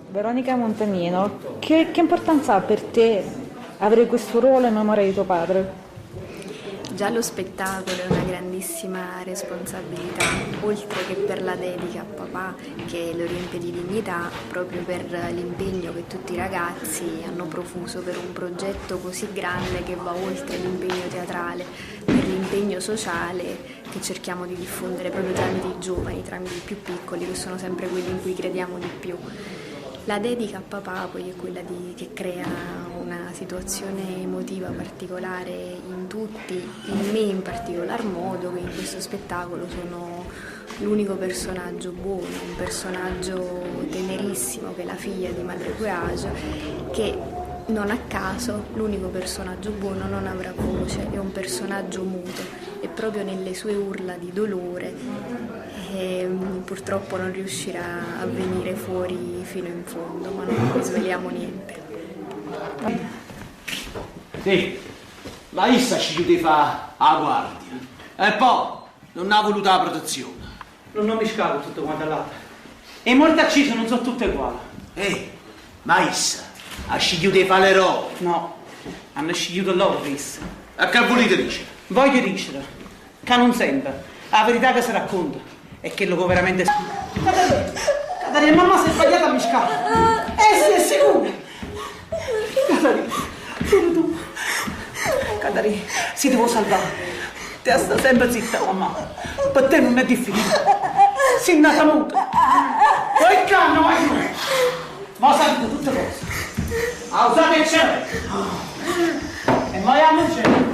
Veronica Montagnino, che importanza ha per te avere questo ruolo in memoria di tuo padre? Già lo spettacolo è una grandissima responsabilità, oltre che per la dedica a papà che lo riempie di dignità, proprio per l'impegno che tutti i ragazzi hanno profuso per un progetto così grande che va oltre l'impegno teatrale, per l'impegno sociale che cerchiamo di diffondere proprio tramite i giovani, tramite i più piccoli, che sono sempre quelli in cui crediamo di più. La dedica a papà poi è quella che crea una situazione emotiva particolare in tutti, in me in particolar modo, che in questo spettacolo sono l'unico personaggio buono, un personaggio tenerissimo che è la figlia di Madre Courage, che non a caso l'unico personaggio buono non avrà voce, è un personaggio muto e proprio nelle sue urla di dolore purtroppo non riuscirà a venire fuori fino in fondo, ma non vi sveliamo niente. Sì, ma essa ha scelto di fare la guardia. E poi non ha voluto la protezione. Non mi scavo tutto quanto all'altro. E i morti accesi non sono tutte uguali. Ehi, ma essa ha scelto di fare l'eroe. No, hanno scelto loro, Chris. A che volete dire? Voglio dire che non sempre la verità che si racconta è quello che veramente... Caterina, Caterina, mamma si è sbagliata a miscare. Eh sì, è sicura. Caterina, pure tu. Caterina, si devo salvare. Te sta sempre zitta, mamma. Per te non è difficile. Sei nata muta. Poi canno, vai. Ma sapete tutte cose. Ha usato il cervello. E mai a mangiare.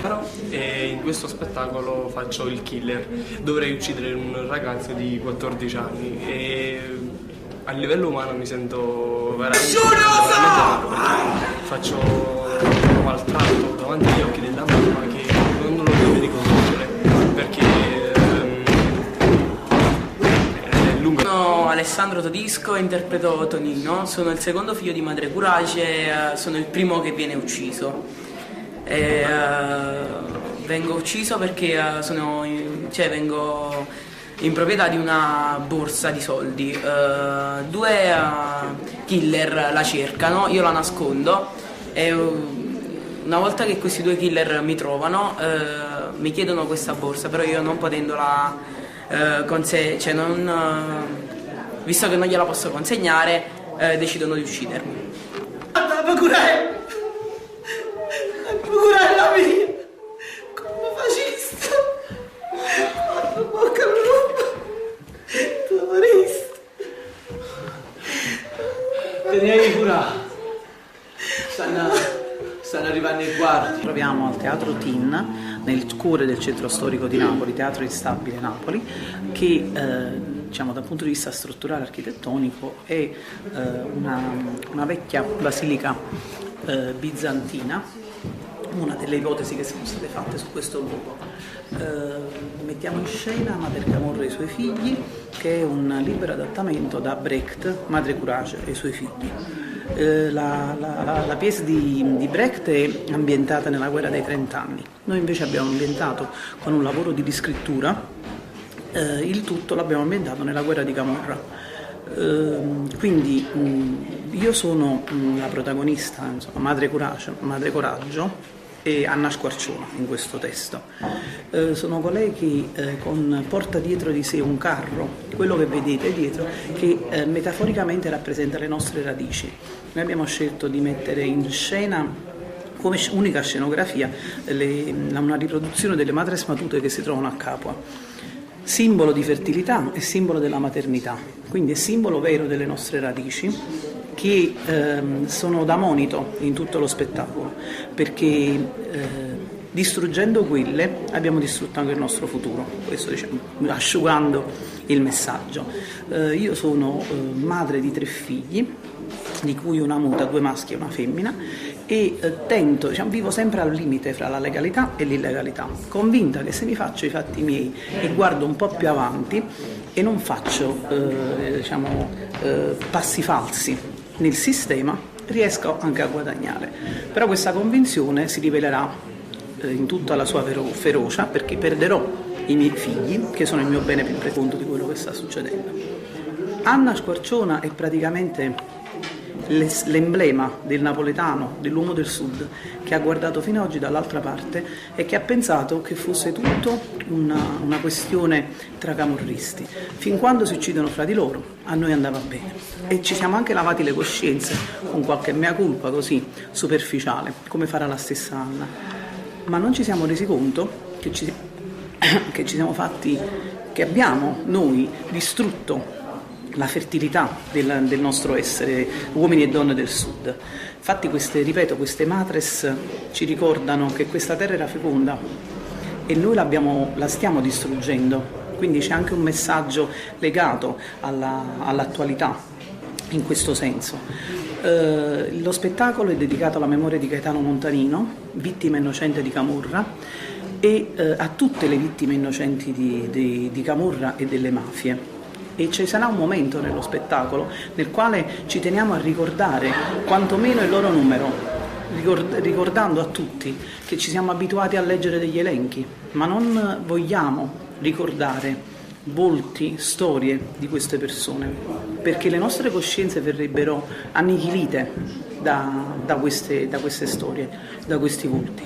Però in questo spettacolo faccio il killer, dovrei uccidere un ragazzo di 14 anni e a livello umano mi sento veramente, veramente male perché faccio un maltratto davanti agli occhi della mamma che non lo deve riconoscere perché è lungo. Sono Alessandro Todisco, interpreto Tonino, sono il secondo figlio di Madre Courage e sono il primo che viene ucciso. E vengo ucciso perché vengo in proprietà di una borsa di soldi. Due killer la cercano, io la nascondo e una volta che questi due killer mi trovano mi chiedono questa borsa, però io non potendola conse-, cioè non, visto che non gliela posso consegnare, decidono di uccidermi. Procurare la mia come fascista quando bocca al lupo tu avresti te ne hai cura stanno arrivando i guardi. Troviamo al Teatro Tin, nel cuore del centro storico di Napoli, Teatro Instabile Napoli, che dal punto di vista strutturale architettonico è una vecchia basilica bizantina, una delle ipotesi che sono state fatte su questo luogo. Mettiamo in scena Madre Camorra e i suoi figli, che è un libero adattamento da Brecht, Madre Courage e i suoi figli. La pièce di Brecht è ambientata nella guerra dei trent'anni. Noi invece abbiamo ambientato con un lavoro di riscrittura il tutto l'abbiamo ambientato nella guerra di Camorra. Quindi io sono la protagonista, Madre Courage, Madre Coraggio e Anna Squarcione in questo testo. Sono colei che porta dietro di sé un carro, quello che vedete dietro, che metaforicamente rappresenta le nostre radici. Noi abbiamo scelto di mettere in scena come unica scenografia una riproduzione delle Madres Matute che si trovano a Capua, simbolo di fertilità e simbolo della maternità, quindi è simbolo vero delle nostre radici, che sono da monito in tutto lo spettacolo, perché distruggendo quelle abbiamo distrutto anche il nostro futuro, questo asciugando il messaggio. Io sono madre di 3 figli, di cui una muta, 2 maschi e una femmina, e vivo sempre al limite fra la legalità e l'illegalità, convinta che se mi faccio i fatti miei e guardo un po' più avanti e non faccio passi falsi nel sistema, riesco anche a guadagnare. Però questa convinzione si rivelerà in tutta la sua ferocia, perché perderò i miei figli, che sono il mio bene più prezioso di quello che sta succedendo. Anna Squarciona è praticamente l'emblema del napoletano, dell'uomo del sud, che ha guardato fino ad oggi dall'altra parte e che ha pensato che fosse tutto una questione tra camorristi. Fin quando si uccidono fra di loro, a noi andava bene. E ci siamo anche lavati le coscienze con qualche mea culpa così superficiale, come farà la stessa Anna. Ma non ci siamo resi conto che ci siamo fatti, che abbiamo noi distrutto la fertilità del nostro essere uomini e donne del sud. Infatti queste, ripeto, queste matres ci ricordano che questa terra era feconda e noi la stiamo distruggendo, quindi c'è anche un messaggio legato all'attualità in questo senso. Lo spettacolo è dedicato alla memoria di Gaetano Montanino, vittima innocente di Camorra, e a tutte le vittime innocenti di Camorra e delle mafie. E ci sarà un momento nello spettacolo nel quale ci teniamo a ricordare quantomeno il loro numero, ricordando a tutti che ci siamo abituati a leggere degli elenchi, ma non vogliamo ricordare volti, storie di queste persone, perché le nostre coscienze verrebbero annichilite da queste storie, da questi volti.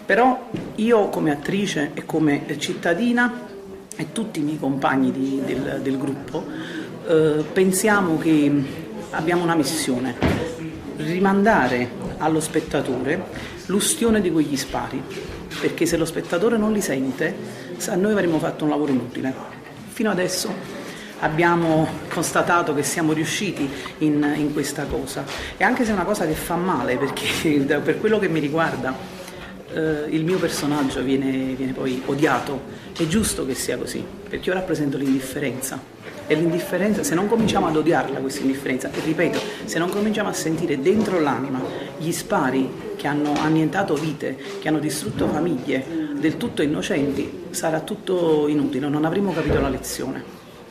Però io come attrice e come cittadina e tutti i miei compagni del gruppo pensiamo che abbiamo una missione: rimandare allo spettatore l'ustione di quegli spari, perché se lo spettatore non li sente, noi avremmo fatto un lavoro inutile. Fino adesso abbiamo constatato che siamo riusciti in questa cosa, e anche se è una cosa che fa male, perché per quello che mi riguarda il mio personaggio viene poi odiato, è giusto che sia così, perché io rappresento l'indifferenza, e l'indifferenza, se non cominciamo ad odiarla questa indifferenza, e ripeto, se non cominciamo a sentire dentro l'anima gli spari che hanno annientato vite, che hanno distrutto famiglie del tutto innocenti, sarà tutto inutile, non avremo capito la lezione.